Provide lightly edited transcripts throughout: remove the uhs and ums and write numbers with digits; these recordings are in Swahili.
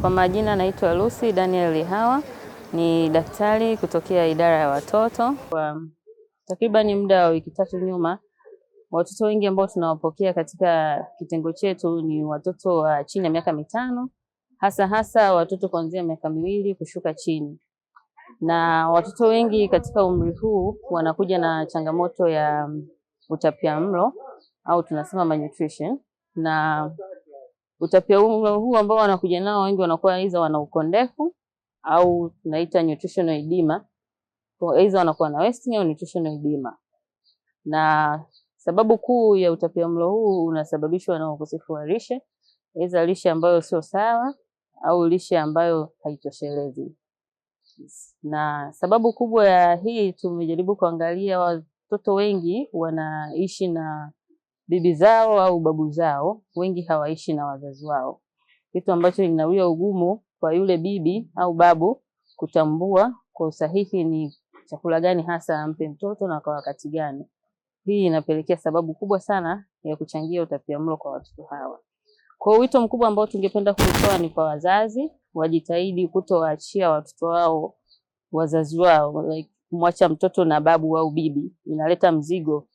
Kwa majina naitwa Lucy Daniel Lihawa, ni daktari kutokea idara ya watoto. Kwa takribani muda wa wiki 3 nyuma, watoto wengi ambao tunawapokea katika kitengo chetu ni watoto wa chini ya miaka 5, hasa hasa watoto kuanzia miaka 2 kushuka chini. Na watoto wengi katika umri huu wanakuja na changamoto ya utapiamlo au tunasema malnutrition. Na utapiamlo huu ambao wanakuja nao wengi wanakuwa aidha wana ukondefu au tunaita nutritional edema. Kwa aidha wanakuwa na wasting au nutritional edema. Na sababu kuu ya utapiamlo huu unasababishwa na ukosefu wa lishe, aidha lishe ambayo sio sawa au lishe ambayo haitoshelezi. Na sababu kubwa ya hii, tumejaribu kuangalia watoto wengi wanaishi na bibi zao au babu zao, wengi hawaishi na wazazi wao, kitu ambacho inawia ugumu kwa yule bibi au babu kutambua kwa usahihi ni chakula gani hasa ampe mtoto na kwa wakati gani. Hii inapelekea sababu kubwa sana ya kuchangia utapiamlo kwa watoto hawa. Kwa wito mkubwa ambao tungependa kutoa ni kwa wazazi wajitahidi kutowaachia watoto wao wazazi wao, kumwacha mtoto na babu au bibi inaleta mzigo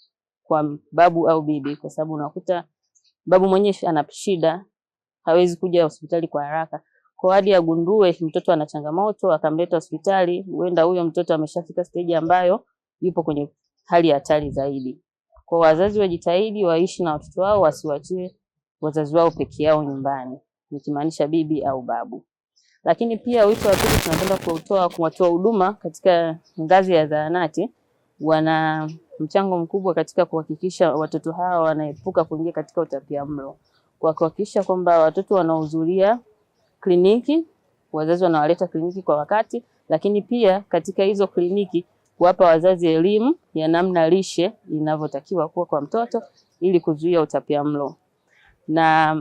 kwa babu au bibi, kwa sababu unakuta babu mwenyewe ana shida, hawezi kuja hospitali kwa haraka. Kwa hadi agundue mtoto ana changamoto akamleta hospitali, huenda huyo mtoto ameshafika stage ambayo yupo kwenye hali ya hatari zaidi. Kwa wazazi wajitahidi waishi na watoto wao, wasiwaachie wazazi wao peke yao nyumbani, nikimaanisha bibi au babu. Lakini pia wito wa pili tunapenda kuutoa kwa watoa huduma katika ngazi ya zahanati. Wana mchango mkubwa katika kuhakikisha watoto hawa wanaepuka kuingia katika utapiamlo, kwa kuhakikisha kwamba watoto wanahudhuria kliniki, wazazi wanawaleta kliniki kwa wakati, lakini pia katika hizo kliniki kuwapa wazazi elimu ya namna lishe inavyotakiwa kuwa kwa mtoto ili kuzuia utapiamlo. Na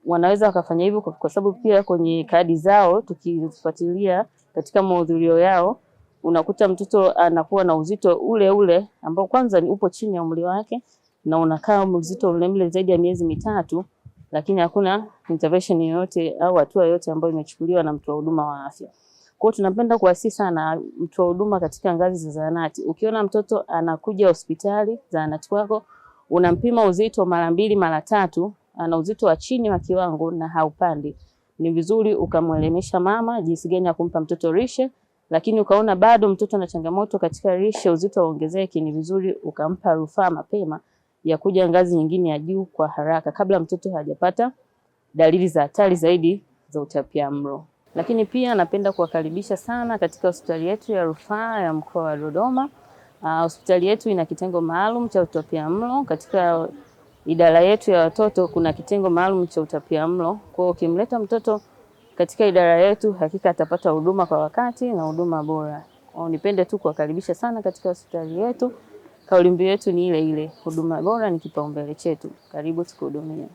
wanaweza wakafanya hivyo kwa sababu pia kwenye kadi zao tukifuatilia katika mahudhurio yao, unakuta mtoto anakuwa na uzito ule ule ambao kwanza ni upo chini ya umri wake na unakaa uzito ule ule zaidi ya miezi 3, lakini hakuna intervention yoyote au hatua yoyote ambayo imechukuliwa na mtoa huduma wa afya. Kwa hiyo tunapenda kuwasihi sana mtoa huduma katika ngazi za zahanati. Ukiona mtoto anakuja hospitali zahanati kwako, unampima uzito mara 2 mara 3, ana uzito wa chini wa kiwango na haupandi, ni vizuri ukamwelimisha mama jinsi gani ya kumpa mtoto lishe. Lakini ukaona bado mtoto ana changamoto katika lishe, uzito hauongezeki, ni vizuri ukampa rufaa mapema ya kuja ngazi nyingine ya juu kwa haraka kabla mtoto hajapata dalili za hatari zaidi za utapiamlo. Lakini pia napenda kuwakaribisha sana katika hospitali yetu ya rufaa ya mkoa wa Dodoma. Hospitali yetu ina kitengo maalum cha utapiamlo. Katika idara yetu ya watoto kuna kitengo maalum cha utapiamlo. Kwa hiyo ukimleta mtoto katika idara yetu hakika atapata huduma kwa wakati na huduma bora. Kwa hiyo nipende tu kuwakaribisha sana katika hospitali yetu. Kauli mbiu yetu ni ile ile, huduma bora ni kipaumbele chetu. Karibu tukuhudumie.